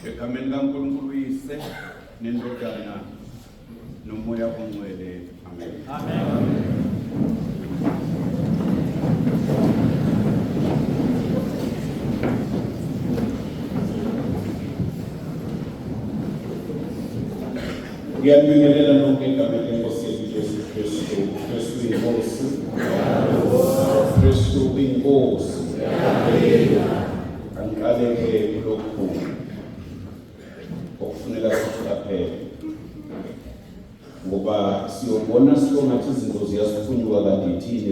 Egameni kaNkulunkulu uYise neNdodana noMoya oNgcwele. Amen. Amen. Ngiyanibingelela nonke egameni lenkosi yethu Jesu Kristu. Kristu inkosi. Kristu inkosi. Angiqale-ke kulokhu okufuneka sikuqaphele ngoba siyobona sibongathi izinto ziyasiphunyuka kanti ithini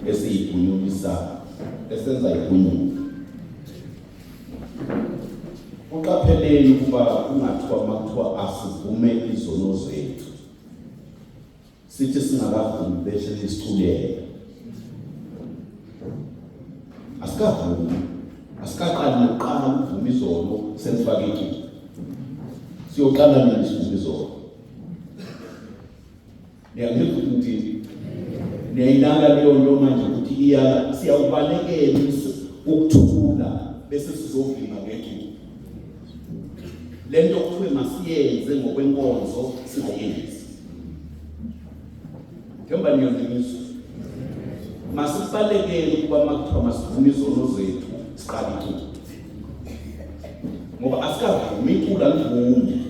esiyibhunyukisa esenza ibhunyuka. Uqapheleni ukuba kungathiwa uma kuthiwa asivume izono zethu sithi singakavumi bese lisiculela asikavumi asikaqali nokuqala ukuvuma izono senifake iculo siyoqala nini sivuma izono niyangizwa ukuthi ngithini niyayinaka leyo nto manje ukuthi iyala siyawubalekela ukuthula bese sizovima ngeculo le nto kuthiwe masiyenze ngokwenkonzo singayenzi njengoba niyangizwa masibalekele ukuba uma kuthiwa masivume izono zethu siqale iculo ngoba asikavumi iculo alivumi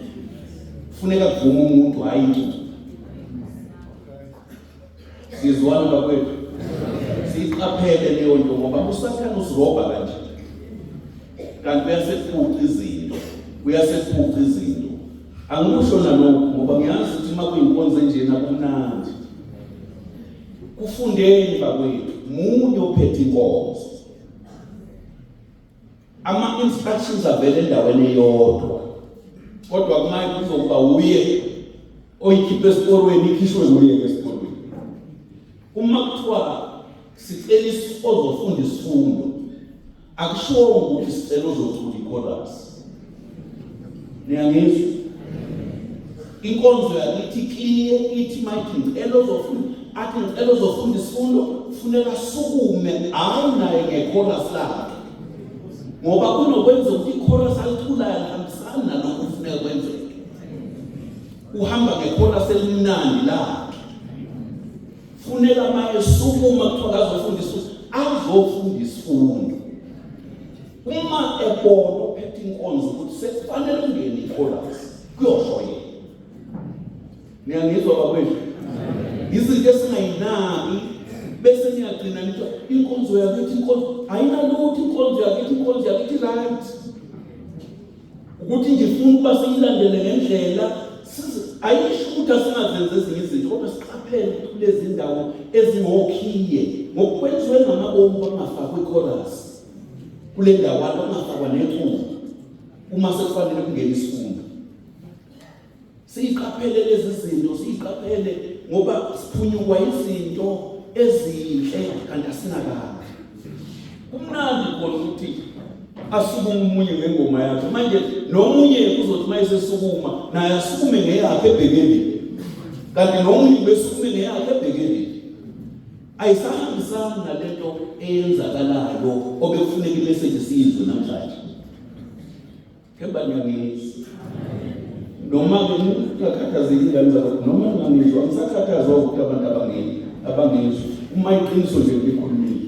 funeka kuvume umuntu hhayi iculo Sizwana bakwethu. Siqaphele leyo nto ngoba uSathane usirobha kanje. Kanti uyasephuca izinto. Uyasephuca izinto. Angikusho nalokhu ngoba ngiyazi ukuthi uma kuyinkonzo enjena kumnandi. Kufundeni bakwethu, munye ophethe inkonzo. Ama-instructions avela endaweni eyodwa kodwa kumanje kuzokuba wuye oyikhipha esikolweni ikhishwe nguye esikolweni. Uma kuthiwa sicela ozofunda isifundo akushiwo ukuthi sicela ozocula ichorus. Niyangizwa? Inkonzo yakithi clear ithi mayithi ngicela ozofunda athi ngicela ozofunda isifundo kufuneka asukume hayi naye ngechorus lakhe ngoba kunokwenza ukuthi ichorus aliculayo alihambisani nalokhu kufuneka kwenzeke uhamba ngechorus elimnandi lakhe funeka uma esukuma kuthiwa akazofunda isifundo azofunda isifundo uma ebona ophethe inkonzo ukuthi sekufanele ungene ichorus kuyosho yena niyangizwa bakwethu izinto esingayinaki bese niyagcina nithi inkonzo yakithi inkonzo ayinalutho inkonzo yakithi inkonzo yakithi right ukuthi ngifuna ukuba siyilandele ngendlela ayisho ukuthi asingazenzi ezinye izinto kodwa siqaphele ukuthi kulezi ndawo ezingokhiye ngokwenziwe ngamabomu kwangafakwa ichorus kule ndawana kwangafakwa neculo uma sekufanele kungena isifundo Siyiqaphele lezi zinto, siyiqaphele ngoba siphunyukwa izinto ezinhle kanti asinakanga. Kumnandi khona ukuthi asukume omunye ngengoma yakhe. Manje nomunye uzothi uma esesukuma naye asukume ngeyakhe ebhekeni. Kanti nomunye besukume ngeyakhe ebhekeni. Ayisahambisani nalento eyenzakalayo obekufuneka imeseji siyizwe namhlanje. Themba niyangizwa. Noma-ke ngingakhathazeki ingane zakwethu noma ngingangizwa angisakhathazwa ukuthi abantu abangeni abangizwa uma iqiniso nje likhulumile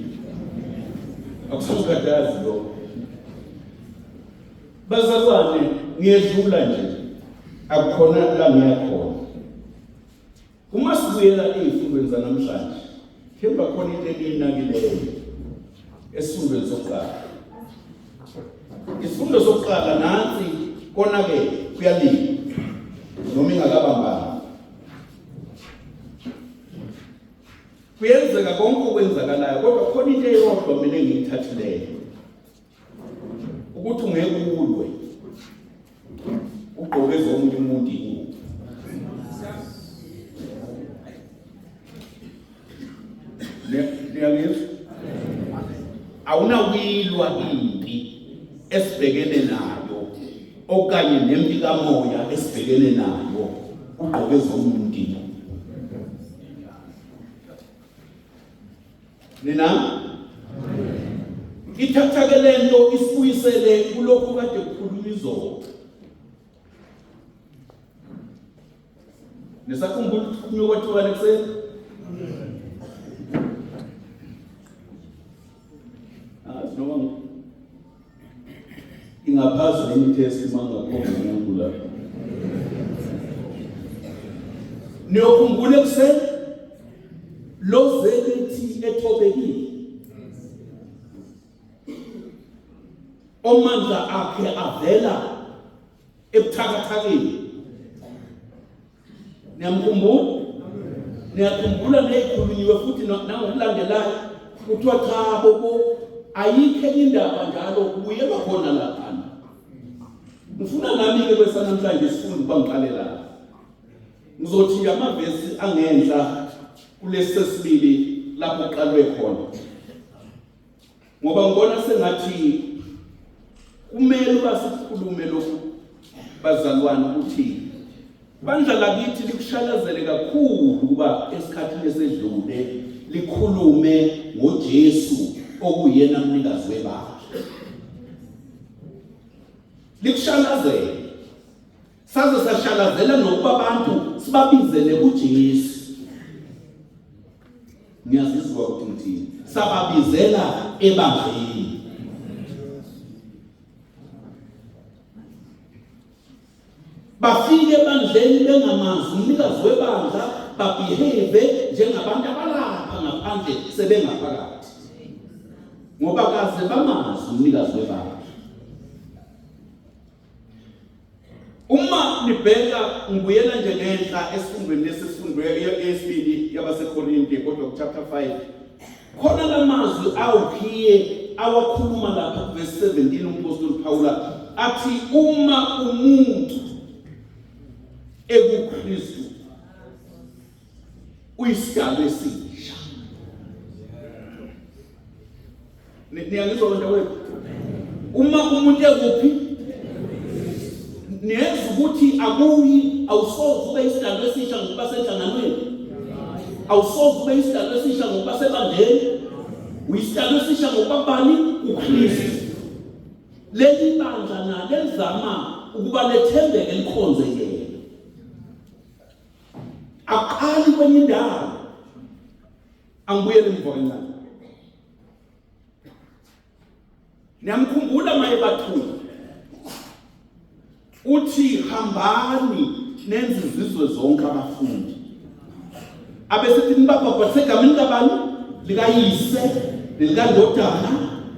akusangikhathazi lokho bazalwane ngiyedlula nje akukhona la ngiyakhona Uma sibuyela ey'fundweni zanamhlanje, themba khona into eniyinakileyo esifundweni sokuqala. Isifundo sokuqala nansi konakele kuyaliwa noma ingakabambani. Kuyenzeka konke okwenzakalayo kodwa khona into eyodwa mina engiyithathileyo ukuthi ungeke ulwe ugqoke ezomunye umuntu ingubo niyangizwa awunakuyilwa impi esibhekene nayo okanye nempi kamoya esibhekene nayo ugqoke ezomuntu ingubo Nina? Ithatha ke lento isibuyisele kulokhu kade kukhulunywa izolo. Nisakhumbula ukuthi kukhulunywa kwathiwani ekuseni? Angazi noma ingaphazi nini test uma ngakhomba umuntu la. Niyokhumbula ekuseni lo zelithi ethobekile omandla akhe avela ebuthakathakeni. Niyamkhumbula? Niyakhumbula neyikhulunyiwe futhi nangokulandelayo kuthiwa cha bobo ayikho enye indaba njalo kubuyelwa khona laphana. Ngifuna nami-ke kwesanamhlanje sifunde ukuba ngiqale lapha. Ngizothi amavesi angenhla kulesi sesibili lapho kuqalwe khona. Ngoba ngibona sengathi kumele uba sikhulume lokhu bazalwane ukuthi bandla lakithi likushalazele kakhulu ukuba esikhathini esedlule likhulume ngoJesu okuyena mnikazi webandla. Likushalazele. Saze sashalazela nokuba abantu sibabizele kuJesu. Ngiyazizwa ukuthi ngithini. Sababizela ebandleni. Bafike ebandleni bengamazi umnikazi webandla, babehave njengabantu abalapha ngaphandle sebengaphakathi. Ngoba kaze bamazi umnikazi webandla. Uma nibheka ngibuyela nje ngenhla esifundweni lesi sifundwe yesibili yabaseKorinte kodwa kuchapter 5 khona lamazwi awukhiye awakhuluma lapha kuverse 17 umpostoli Paula athi uma umuntu ekuKristu uyisidalwa esisha. Niyangizwa bantakwethu? Uma umuntu ekuphi niyezwa ukuthi akuyi awusoze ube isidalwa esisha ngokuba senhlanganweni, awusoze ube isidalwa esisha ngokuba sebandleni, uyisidalwa esisha ngokuba bani? UKristu. Leli bandla nalo elizama ukuba lethembeke likhonze yena aqali kwenye indawo. Angibuyele emuva kancane. Niyamkhumbula maye bathula. Uthi hambani nenze izizwe zonke abafundi. Abesithi nibabhabhatise egameni kabani? Likayise, nelikandodana,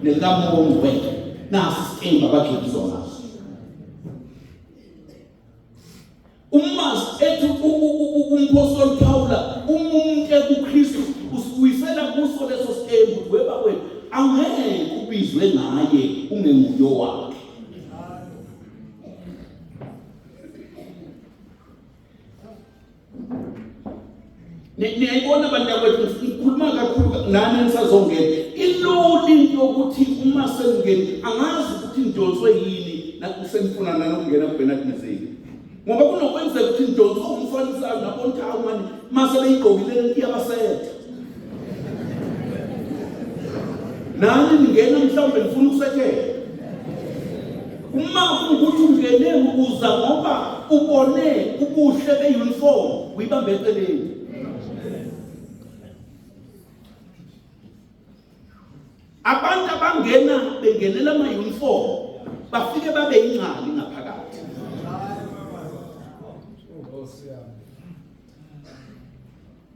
nelikaMoya oNgcwele. Nasi isitembu abagxilizwa ngaso. Uma ethi umpostoli Paula umuntu ekuKristu usibuyisela kuso leso sitembu ukuthi weba wena angeke ubizwe ngaye ungenguyo wakhe. Niyayibona bantakwethu ngikhuluma kakhulu nani nisazongena. Ilula into yokuthi uma sengingena angazi ukuthi ngidonswe yini senifuna nanokungena kuBernard Mizeki. Ngoba kunokwenzeka ukuthi ngidonswe umfanisayo nabona ukuthi hawu mani mase beyigqokile lento iyabasetha. Nani ningena mhlawumbe nifuna ukusethela. Uma kuwukuthi ungene uza ngoba ubone ubuhle be-uniform uyibambe eceleni. Abantu abangena bengenela ama-uniform bafike babe ingcali ngaphakathi.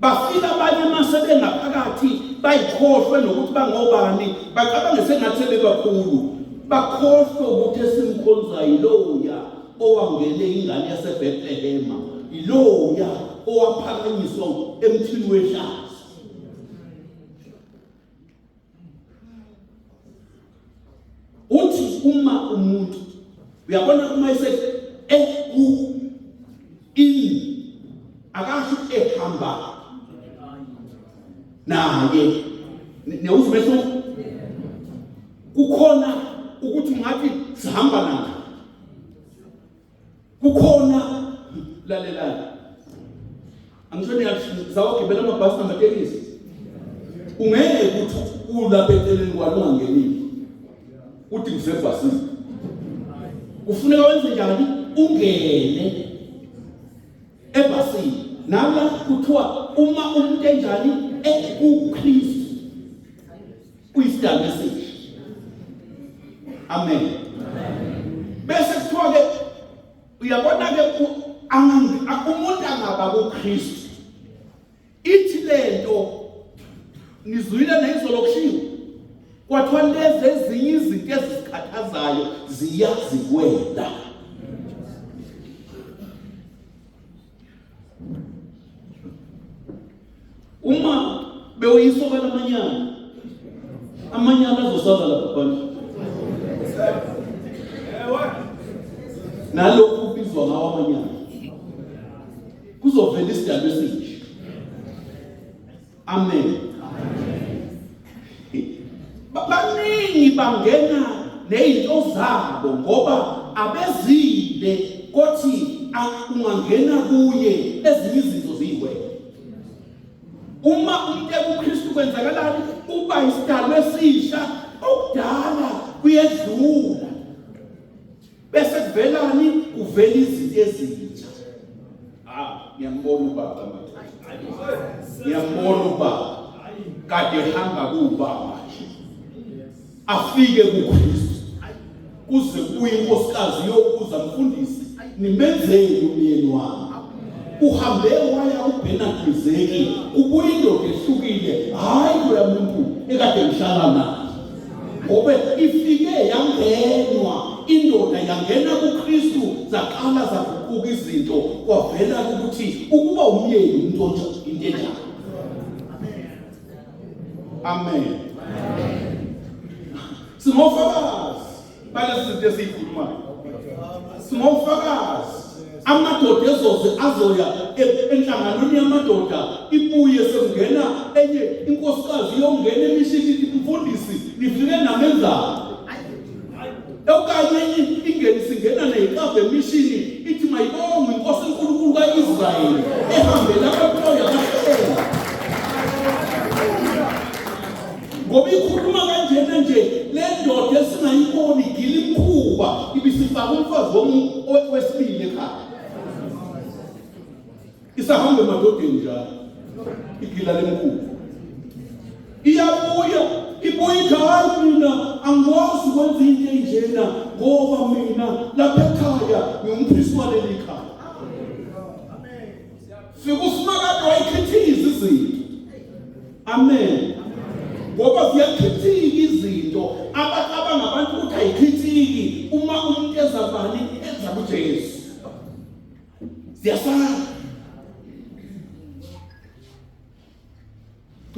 Bafika abanye uma sebengaphakathi bayikhohlwe nokuthi bangobani, bacabange sengathi sebebakhulu, bakhohlwe ukuthi esimkhonzayo yiloya owangene ingane yaseBethlehema, yiloya owaphakanyiswa emthini wehlazo. Uthi uma umuntu uyabona uma esethi eku in akasho ehamba naye niyawuzwa umehluko kukhona ukuthi ungathi sihamba naye Kukhona lalelani. Angisho niyazawagibela amabhasi namatekisi. Ungeke ukuthi ulapha eceleni kwalo ungangenile. Uthi ngisebhasini. Kufuneka wenze njani? Ungene ebhasini. Nala kuthiwa uma umuntu enjani ekuKristu uyisidalwa esisha. Amen. Bese kuthiwa ke uyabona ke umuntu angaba kuKristu Ithi lento nizwile nayizolo kushiwo kwathiwa lezi ezinye izinto ezisikhathazayo ziyaziwela. Uma bewuyisoka lamanyala amanyala azosala lapha abantu nalokhu kubizwa ngawo amanyala kuzovela isidalwa esisha amen baningi bangena nezinto zabo ngoba abezile kothi ungangena kuye ezinye izinto ziyiwena uma umuntu ekuKristu kwenzakalani uba isidalwa esisha okudala kuyedlula Bese kuvelani? Kuvela izinto ezintsha. Ah, ngiyambona ubaba manje. Ngiyambona ubaba. Kade ehamba kuba manje. Afike kuKristu. Kuze kubuye inkosikazi yokuza mfundisi, nimenzeni umyeni wami? Uhambe waya kuBernard Mizeki, kubuye indoda ehlukile, hayi loya muntu ekade ngihlala naye. Ngoba ifike yangenwa indoda yangena kuKristu zaqala zaguquka izinto kwavela ukuthi ukuba umyeni umuntu onjani into enjani. Amen. Singofakazi balezi zinto esiyikhulumayo. Singofakazi amadoda ezoze azoya enhlanganweni yamadoda ibuye sekungena enye inkosikazi iyongena emishini ithi mfundisi nifike namenzani okanye enye ingene singena neyiqabha emishini ithi mayibongwe inkosi enkulunkulu ka-Israyeli ehambela abantu bayo yabahlela Ngoba ikhuluma kanjena nje le ndoda esingayiboni igila imkhuba ibisifaka umfazi wesibili ekhaya. Isahamba emadodeni njalo igila lemkhuba. Iyabuya ibuya ithi hayi mina angikwazi ukwenza into enjena ngoba mina lapha ekhaya ngiwumpristi waleli khaya. Fika uSimakade wayikhithiza izinto. Amen. Ngoba ziyakhithika izinto abacabanga abantu ukuthi ayikhithiki uma umuntu eza bani eza kuJesu. Ziyasala.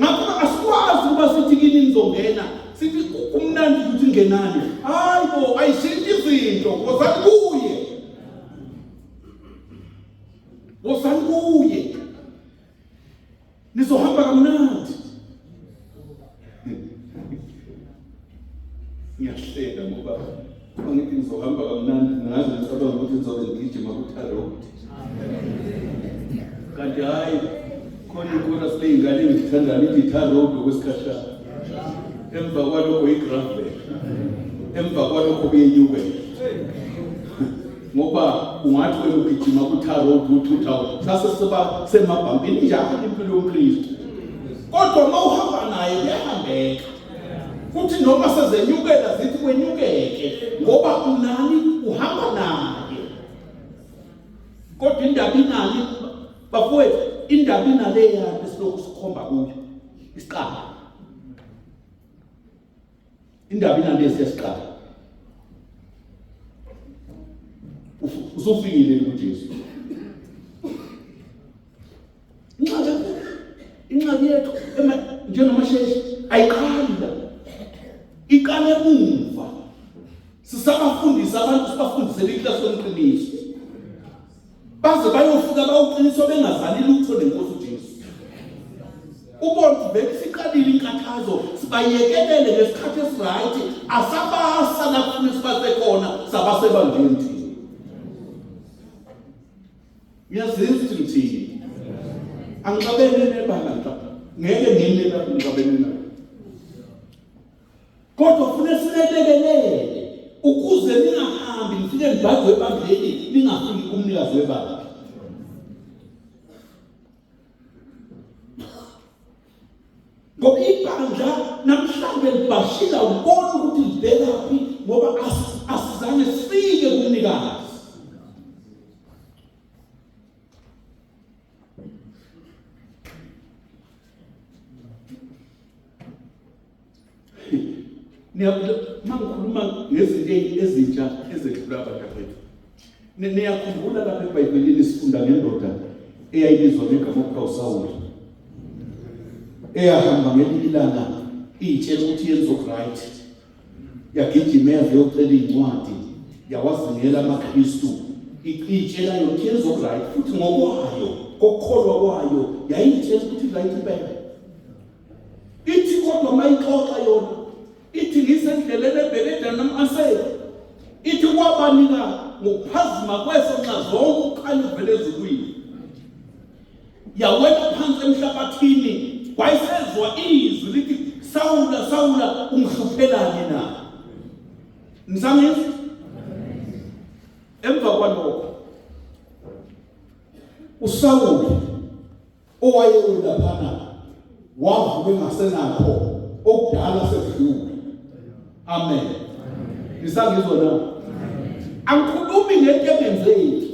Ngakho asikwazi ukuba sithi kini nizongena sithi kumnandi ukuthi ngenani. Hayi bo ayishintshi izinto wozani kuye. Wozani kuye. Nizohamba kamnandi. Ngiyahleka ngoba uma ngithi ngizohamba kamnandi ngaze ngicabanga ukuthi ngizobe ngigijima ku-tarot. Kanti hhayi khona ikhona sileyingane engithandayo ithi i-tarot okwesikhashana. Emva kwalokho i-gravel. Emva kwalokho kuyenyukela. Ngoba ungathi wena ugijima ku-tar road uthutha sase siba semabhampini njalo impilo yomKristu. Kodwa uma uhamba naye kuyahambeka. Futhi noma sezenyukela zithi kwenyukeke ngoba unani uhamba naye. Kodwa indaba inani bafowethu indaba inaleya esilokhu sikhomba kuyo isiqalo. Indaba inalesi yesiqalo. Usufikile kuJesu. Inxaki inxaki yethu njengamasheshi ayiqali la. Iqale emuva. Sisabafundisa abantu sibafundisele iklasi lomqiniso. Baze bayofika bawuqiniswa bengazani lutho nenkosi uJesu. Ubona ukuthi vele isiqalile inkathazo sibayekelele ngesikhathi esiright asabasa la kufuna sibase khona sabasebandleni thina. Ngiyazizwa ukuthi ngithini. Angixabene nebandla ngeke ngime lapho ngixabene nalo. Kodwa funa sinelekelele ukuze ningahambi nifike nibhadwe ebandleni ningafiki kumnikazi webandla. Ngoba ibandla namhlanje libhashila ubona ukuthi libhekaphi ngoba asizange sifike kumnikazi. Uma ngikhuluma ngezinto ezintsha ezedlula abantwana Niyakhumbula lapha eBhayibhelini sifunda ngendoda eyayibizwa ngegama okuthiwa uSawuli eyahamba ngelinye ilanga iyitshela ukuthi yenza okuright yagijima yaze yocela iy'ncwadi yawazingela amaKristu iyitshela yona ukuthi yenza okuright futhi ngokwayo kokukholwa kwayo yayiyitshela ukuthi right impela ithi kodwa mayixoxa yona ithi ngisendleleni ebheke eDamaseko ithi kwabanika ngokuphazima kweso nxa zonke ukukhanya kuvela ezulwini yawela phansi emhlabathini wayesezwa izwi lithi Sawula Sawula ungihluphelani na ngisangizwa emva kwalokho uSawuli Owayewulaphana wavuka engasenakho okudala sekudlule. Amen. Nisangizwa na? Angikhulumi ngento engenzeki.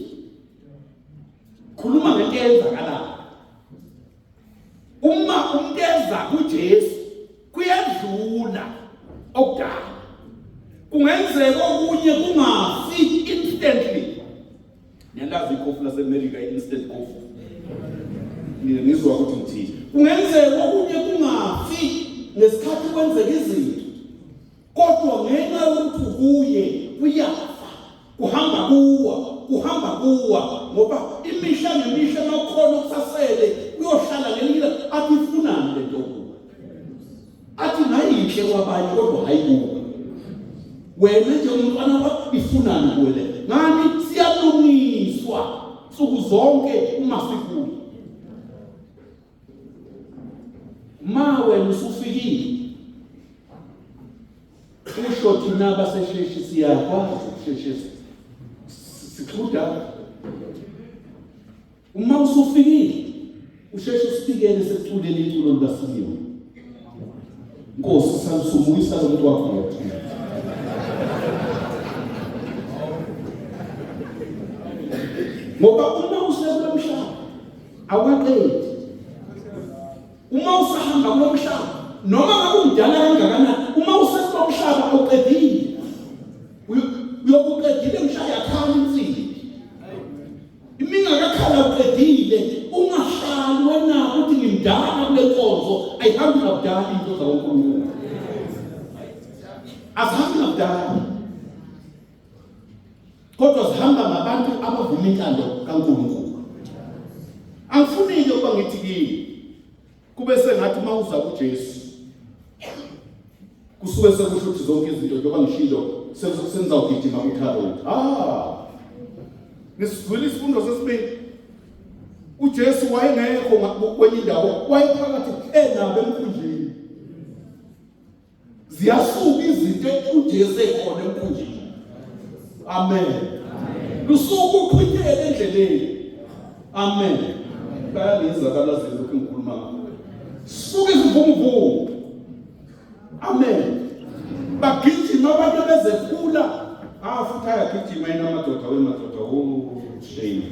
Khuluma ngento eyenzakalayo. Uma umuntu eza kuJesu kuyadlula okudala. Kungenzeka okunye kungafi instantly. Niyalazi ikhofi laseMelika i-instant coffee. Mina ngizwa ukuthi ngithini. Kungenzeka okunye kungafi ngesikhathi kwenzeka izinto. Kodwa ngenxa yokuthi kuye kuyafa. Kuhamba kuwa, kuhamba kuwa ngoba imihla ngemihla makukhona okusasele kuyohlala ngelinye athi ifunani lento kuwe. Athi ngayinhle kwabanye kodwa hayi kuwe. Wena nje umntwana wakho ifunani kuwe le? Ngani siyalungiswa nsuku zonke uma sikuye. Ma wena usufikile usho thina basesheshi siyakwazi ukusheshisa sixhuda Uma usufikile usheshe usifikele sekuculeni iculo likaSimeon. Nkosi salisumukisa lo muntu wakho ngokuthula. Ngoba uma usekulo mhlaba awukaqedi. Uma usahamba kulo mhlaba noma ngabe umdala kangakanani uma usekulo mhlaba awuqedile. Uyokuqedile mhlaba yakhala insimbi. Imingakakhala uqedile ungahlali wena ukuthi ngimdala kule nkonzo ayihambi ngabudala into zakoNkulunkulu. Azihambi ngabudala. Kodwa zihamba ngabantu abavuma intando kaNkulunkulu. Angifuni-ke ukuba ngithi kini Kube sengathi uma uza kuJesu kusuke sekusho ukuthi zonke izinto njengoba ngishilo senizawugijima kuthaloti. Ah! Nisizwile isifundo sesibili. UJesu wayengekho kwenye indawo, wayephakathi enabo emkhunjini. Ziyasuka izinto uJesu ekhona emkhunjini. Amen. Lusuku uqhwithele endleleni. Amen. Bayangizwa abalaziyo lokhu engikhuluma ngakho. Suka izivunguvungu. Amen. Bagijima abantu bezekhula. Ah futhi ayagijima yena amadoda wemadoda oh shame.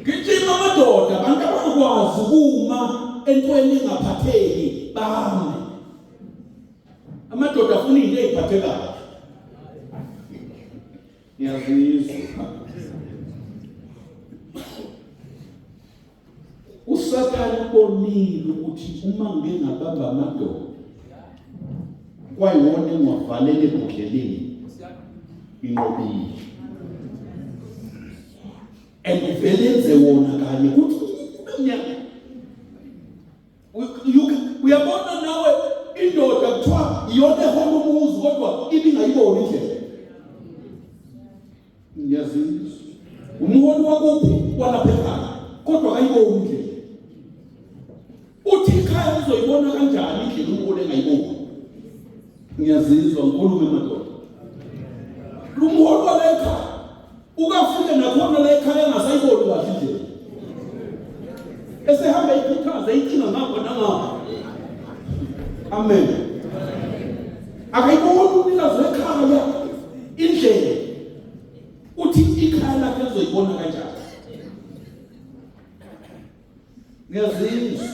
Gijima amadoda abantu abangakwazi ukuma entweni engaphatheki bame. Amadoda afuna into eziphathekayo. Ngiyazizwa. USathane ubonile ukuthi uma ngike ngabamba amadoda kwayiwona engiwavalele ebhodleleni nginqobile and uvele enze wona kanye kuthi kube mnyama uyabona nawe indoda kuthiwa iyona ehola umuzi kodwa ibingayiboni indlela Ngiyazizwa. Umholi wakuphi walapha ekhaya kodwa akayiboni indlela. Uthi ikhaya lizoyibona kanjani indlela umholi engayiboni? Ngiyazizwa ngikhulume madoda. Lumholi wala ekhaya ukafike nakhona la ekhaya engasayiboni kahle indlela. Esehamba ikhuthaza icinga ngapha nangapha. Amen. Akayiboni umnikazi wekhaya indlela. Uthi ikhaya lakhe lizoyibona kanjani? Ngiyazizwa.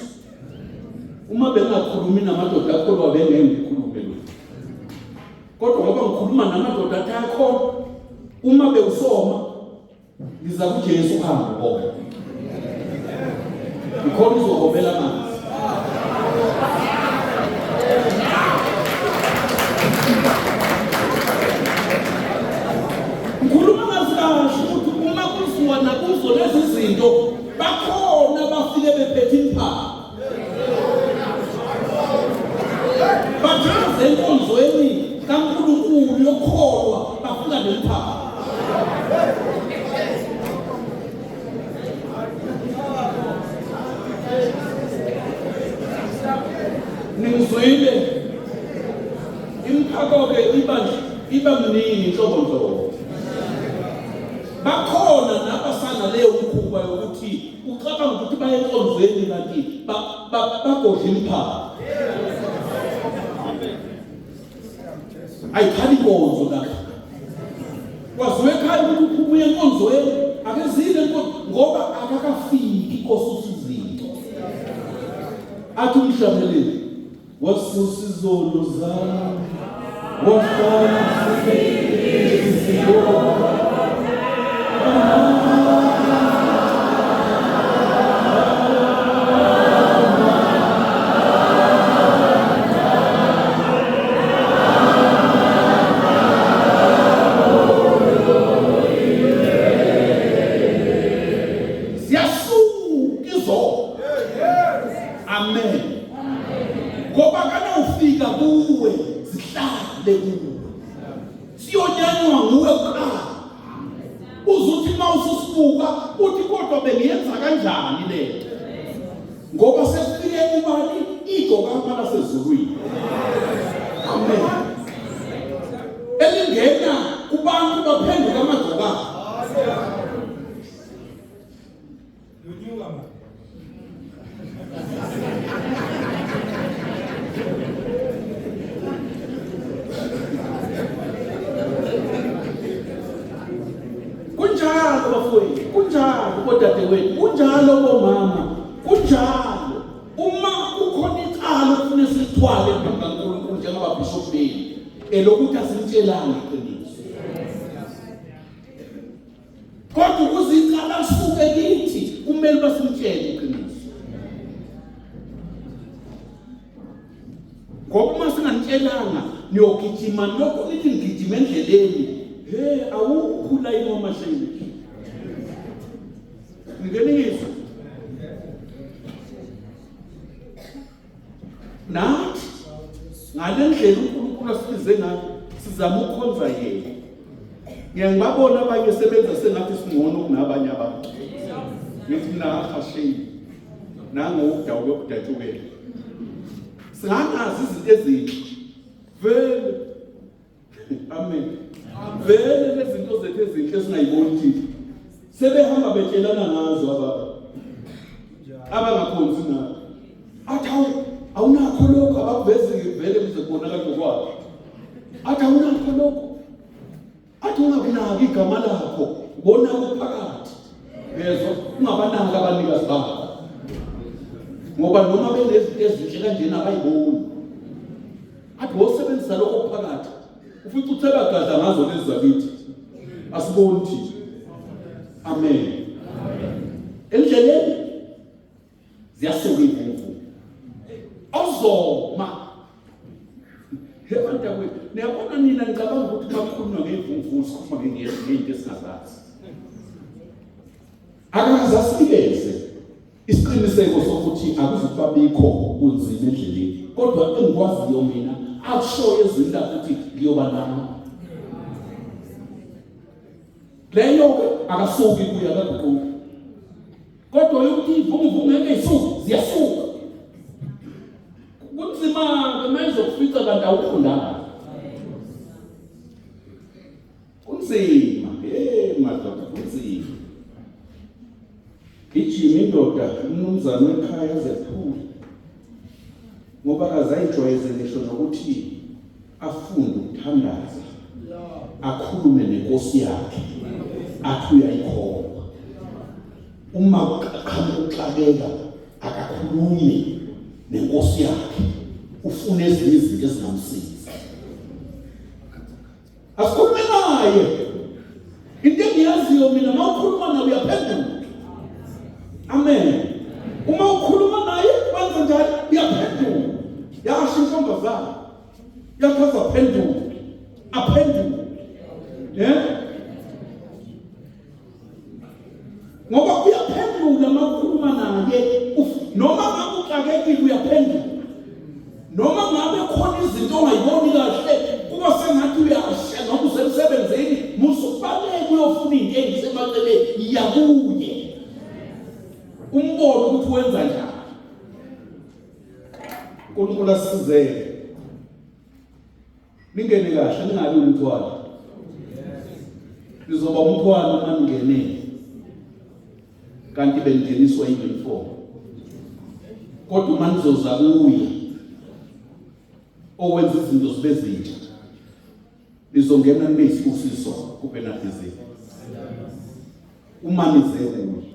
Uma bengakhulumi namadoda akholwa bengeke ngikhulume lokho. Kodwa ngoba ngikhuluma namadoda athi ayakholwa, uma bewusoma ngiza kuJesu uhambe ubona. Ngikhona uzogobela amanzi. Ngikhuluma ngazi kahle ukuthi uma kuziwa nakuzo lezi zinto bakhona abafike bephethe imphako. Bathaze enkonzweni kaNkulunkulu yokukholwa bafika nemphako. Ningizwile imphako-ke iba iba mningi inhlobonhlobo. Bakhona nabasana leyo mkhuba yokuthi ucabanga ukuthi baye enkonzweni kanti bagodla imphako. Ayikhali inkonzo lapha. Kwaziwe ekhaya ukuthi uphuma uye enkonzweni akezile enkonzo ngoba akakafiki kosusa izinto. Athi umhlabeleli wasusa izono zami wahlala inhliziyo. Ziyasuka izono. Amen. Ngoba kanawufika kuwe zihlale kuwe. Siyonyanywa nguwe kuqala. Uzuthi uma ususibuka uthi kodwa bengiyenza kanjani lento? Ngoba sekufike ubani igcokama lasezulwini. Amen. Elingena kubantu baphenduka amagcokama. Kunjalo bafowethu, kunjalo bodadewethu, kunjalo bomama, kunjalo. Uma kukhona icala okufuna silithwale phambi kaNkulunkulu njengababhishobhi benu, elokuthi asimtshelanga iqiniso. Kodwa ukuze icala lisuke kithi kumele uba simtshele iqiniso. Ngoba uma singanitshelanga niyogijima lokho nithi ngigijima endleleni. He awukho ulayini wamashenge. Ngike ningizwe. Nathi ngale ndlela uNkulunkulu asibize ngayo sizama ukukhonza yena. Ngiye ngibabona abanye sebenza sengathi singcono kunabanye abantu. Ngithi mina ahasheni nangokudawuka kudatshukela. Singangazi izinto ezinhle. Vele Amen. Vele lezinto zethu ezinhle esingayiboni thina. Sebehamba betshelana ngazo ababa. Abangakhonzi nathi. Athi awu awunakho lokho abakuvezi vele kuze kubonakale ngokwakho. Athi awunakho lokho. Athi ungakunaki igama lakho, ubona kuphakathi. Yezwa ungabanaki abanikazi bakho. Ngoba noma benezinto ezinhle kanjena abayiboni. Athi wosebenzisa lokho okuphakathi. Ufica uthela gadla ngazo lezi zakithi. Asiboni thina. Amen. Endleleni ziyasuka iy'mvunguvungu. Awuzoma. He bantakwethu, niyabona nina ngicabanga ukuthi uma kukhulunywa ngey'mvunguvungu sikhuluma ngey'nto esingazazi. Akaze asinikeze isiqiniseko sokuthi akuzukubabikho kunzima endleleni kodwa engikwaziyo mina akushoyo ezwini lakhe ukuthi ngiyoba nami leyo-ke akasuki kuye akaguquki kodwa yokuthi ivunguvungu ngeke isuke ziyasuka kunzima-ke uma izokufica kanti awufundanga. Gijima, hey madoda kunzima. Gijima indoda umnumzane wekhaya azephule. Ngoba akazayijwayeze ngisho nokuthi afunde ukuthandaza. Akhulume nenkosi yakhe. Athi uyayikholwa. Uma kuqhamuka ukuxakeka akakhulumi nenkosi yakhe. Ufuna ezinye izinto ezingamsiza. Asikhulume naye. Into engiyaziyo mina uma ukhuluma naye uyaphendula. Amen. Uma ukhuluma naye wenza njani? Uyaphendula. Yasho intombazane. Yachaza aphendule. Aphendule. Yeah? Ngoba uyaphendula uma ukhuluma naye noma ngabe uxakekile uyaphendula. Noma ngabe khona izinto ongayiboni kahle kuba sengathi uyasha noma usemsebenzini musukubaleka uyofuna into engisemaceleni yakuye. Umbone ukuthi wenza njani. uNkulunkulu asizele. Ningene kahle ningabi umthwalo. Nizoba umthwalo uma ningenile. Kanti beningeniswa i-uniform. Kodwa uma nizoza kuye owenza izinto zibe zintsha. Nizongena nibe isibusiso kuBernard Uma nize kuye.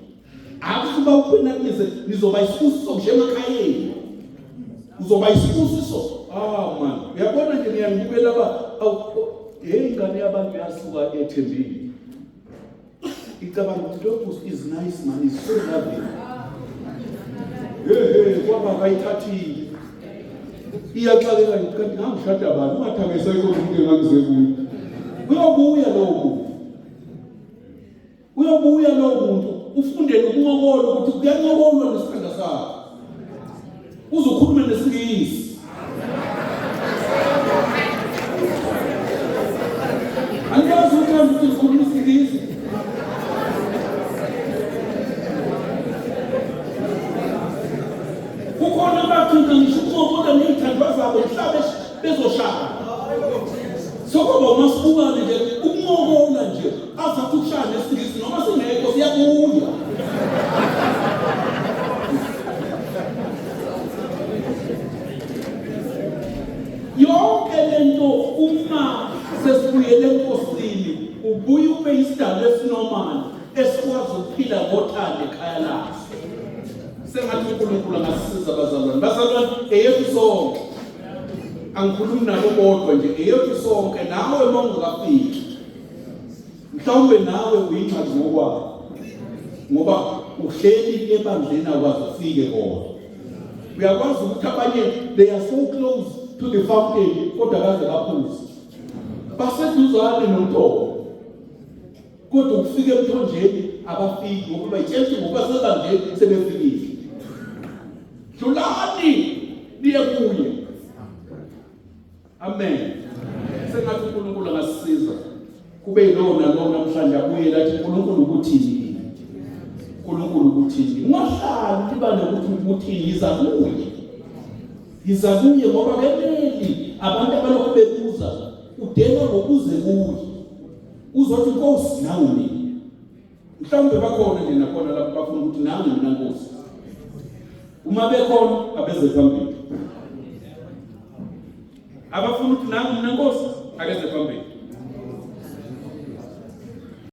Akusuba uBernard nizoba isibusiso nje emakhayeni. Uzoba isibusiso. Ah man, uyabona nje niyangibukela ba hey ingane yabantu yasuka ethembile. Icabanga ukuthi lo is nice man, is so loving. Hey hey kwaba kayithathile. Iyaxakeka nje kanti ngangishada bani ungathi angesekho umuntu engangize kuye. Uyobuya lowo muntu. Uyobuya lowo muntu ufunde nokuncokola ukuthi kuyancokolwa nesithanda sakho. Uzokhuluma nesiNgisi. Angiyazi uthanda ukuthi ngikhuluma isiNgisi. Kukhona abagcina ngisho ukuncokola ney'thandwa zabo mhla bezoshada. Sokuba umasibukane nje ukuncokola nje azathi ukushaya nesiNgisi noma singekho siyabuya. Yonke lento uma sesibuyele enkosini ubuye ube isidalwa esinormal esikwazi ukuphila ngothando ekhaya laso. Sengathi uNkulunkulu angasisiza bazalwane. Bazalwane eyethu sonke. Angikhulumi nabo bodwa nje eyethu sonke nawe uma ungakafiki. Mhlawumbe nawe uyingxaki ngokwakho. Ngoba uhleli ebandleni akwazi ufike kona. Uyakwazi ukuthi abanye they are so close to the fountain kodwa kaze baphuze. Baseduzane nomthombo. Kodwa ukufika emthonjeni abafiki ngoba bayitshela ukuthi ngoba sebandleni sebefikile. Dlulani niye kuye. Amen. Sengathi uNkulunkulu angasisiza. Kube yilowo nalowo namhlanje abuyele athi uNkulunkulu ukuthini kimi? uNkulunkulu ukuthini? Ungahlali ulibale ukuthi ukuthini yiza kuye. Yiza kuye ngoba keneli abantu abalokhu bebuza udela ngokuze kuye. Uzothi Nkosi nangu mina. Mhlawumbe bakhona nje nakhona lapho bafuna ukuthi nangu mina Nkosi. Uma bekhona abeze phambili. Abafuna ukuthi nangu mina Nkosi akeze phambili.